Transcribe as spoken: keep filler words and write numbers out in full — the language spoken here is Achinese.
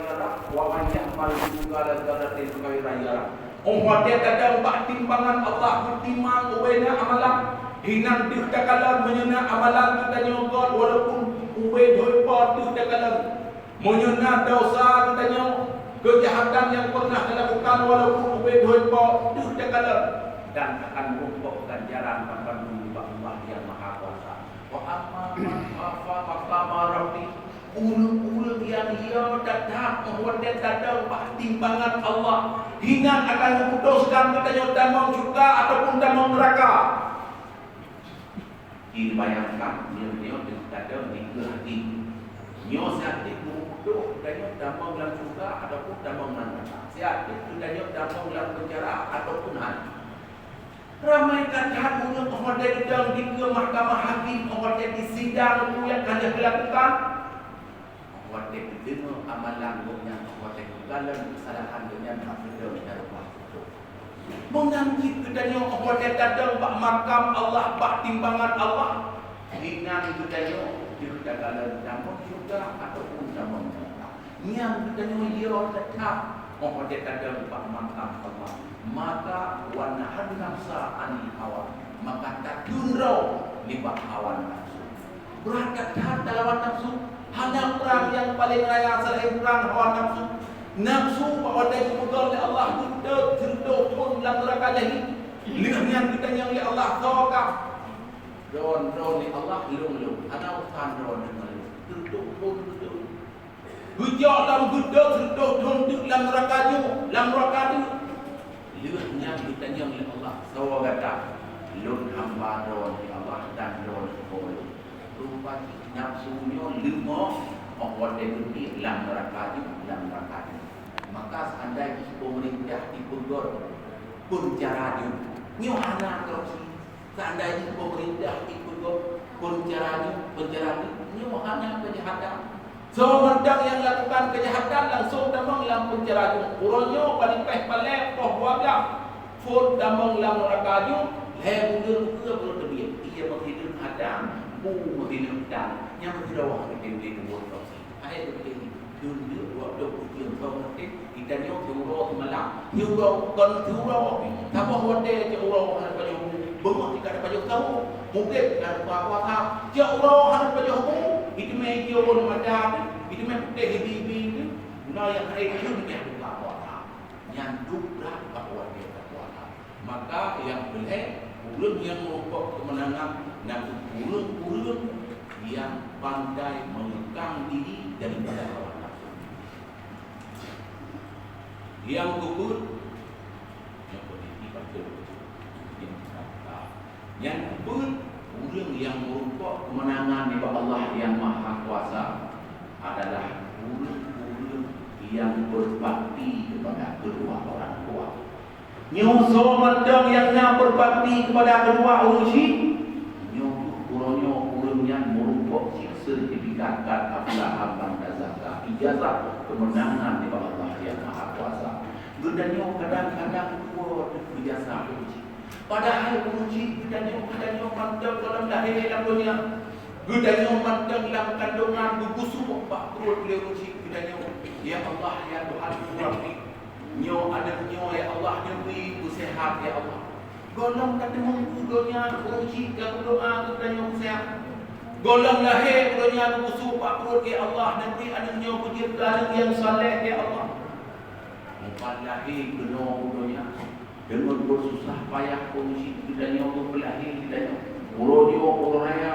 yarah, wa man ya'mal mithqala dzarratin khairan yarah. Óh watée tadong bak timbangan Allah geutimang ubé na amalan, hinan deuh takalon, meunyoe na amalan geutanyoe göt walaupun ubé dhôi po deuh takalon. Meunyoe na desya geutanyoe, keujahatan nyang pernah talakukan walaupun ubé dhôi po deuh takalon, dan akan meurumpok ganjaran banmandum nibak Allah Nyang Mahakuasa. Wa amma man khafa maqama rabbih, ureuëng-ureuëng nyang yo that-that óh watée tadong bak timbangan Allah, hinan akan geuputuskan geutanyoe tamong syeuruga ataupun tamong neuraka. Ci bayangkan, nyoe, nyoe tadong dikeue hati. Nyoe siat teuk meuputoh geutanyoe tamong lam syeuruga ataupun tamong lam neuraka. Siat teuk geutanyoe tamong lam peunjara ataupun hana. Ramé that-that ureuëng óh watée geudong dikeue mahkamah hakim, óh watée disidang peue nyang ka lheueh geulakukan. Óh watée geudeungoe amalan gobnyan, óh watée geukalon keusalahan gobnyan, ka peudong dalam bah syeuruga. Meunan cit geutanyoe óh watée tadong bak makam Allah, bak timbangan Allah, hinan geutanyoe deuh takalon tamong syeuruga ataupun tamong neuraka. Nyan geutanyoe yo that-that óh watée tadong bak makam Allah, maka wa nahan nafsa anil hawa, maka takheun droe nibak hawa nafsu. Brat that-that talawan nafsu. Hana prang nyang paleng raya seulaén prang hawa nafsu. Nafsu bak watée geupeugöt lé Allah geuteuet sireutôh thon lam neuraka jahim. Lheueh nyan geutanyong lé Allah, "Soe kah?" "Droen, droen lé Allah, lôn, lôn." "Hana urusan droen deungon lôn." Sireutôh thon geuteuet. Geujok lam geuteuet sireutôh thon teuk lam neuraka ju, lam neuraka ju. Lheueh nyan geutanyong lé Allah, "Soe gata?" "Lôn hamba droen, ya Allah, dan droen hamba lôn." Rupa jih nafsu nyoe leumoh, óh watée geutiek lam neuraka ju, lam neuraka ju. Maka seandai jih peumeurintah jipeugöt peunjara ju, nyoe hana korupsi. Seandai jih peumeurintah jipeugöt peunjara ju, peunjara ju, nyoe hana keujahatan. Soe mantong nyang lakukan keujahatan langsong tamong lam peunjara ju. Uroe nyoe bak lipéh paleng poh dua blah, phon tamong lam neuraka ju, lhée buleuen keue baru teubiet. Ie meuhideuen Adam, bu meuhideuen Adam, nyang meusidroe hana teubiet buet dosa. Akhé teubiet, kheun deuk dua ploh ujeuen thon maté. Geutanyoe siuroe seumalam, siuroe kon siuroe, saboh watée cit uroe hana pajoh bu, beungoh cit ka pajoh sahu, mungken ka lupa puasa, cit uroe hana pajoh bu, jiteumé ijo mata, jiteumé putéh di ibi, na nyang hai kheun nyang lupa puasa. Nyan duek brat bak watée tapuasa. Maka nyang peureulée, ureuëng nyang meurumpok keumeunangan na kheueh ureuëng-ureuëng nyang pandai meungekang diri daripada hawa nafsu. Nyang keupeuet, nyang keupeuet, nyang keupeuet, ureuëng nyang meurumpok keumeunangan nibak Allah Nyang Mahakuasa adalah ureuëng-ureuëng nyang beubakti keupada keudua orang tua. Nyoe soe mantong nyang na beubakti keupada keudua ureuëng chik, nyoe kheueh uroe nyoe ureuëng nyan meurumpok cit seurtifikat, kad aflaha man tazakka, ijazah keumeunangan nibak Allah Nyang Mahakuasa. Geutanyoe kadang-kadang tuwoe teuh peujasa ureuëng chik. Padahai ureuëng chik geutanyoe, geutanyoe mantong gohlom lahé lam donya. Geutanyoe mantong lam kandongan geupeusuwok bak pruet lé ureuëng chik geutanyoe. Ya Allah, ya Tuhan, Rabbi. Nyoe aneuk nyoe, ya Allah, neubri beuseuhat, ya Allah. Gohlom ka teumeung u donya, ureuëng chik ka meudoa keu geutanyoe beuseuhat. Gohlom lahé u donya geupeusuwok bak pruet, ya Allah, neubri aneuk nyoe beujeuet keu aneuk nyang saleh, ya Allah. Mupat lahé keunoe u donya, deungon beususah payah keuneuk geutanyoe geupeulahé geutanyoe. Uroe nyoe uroe raya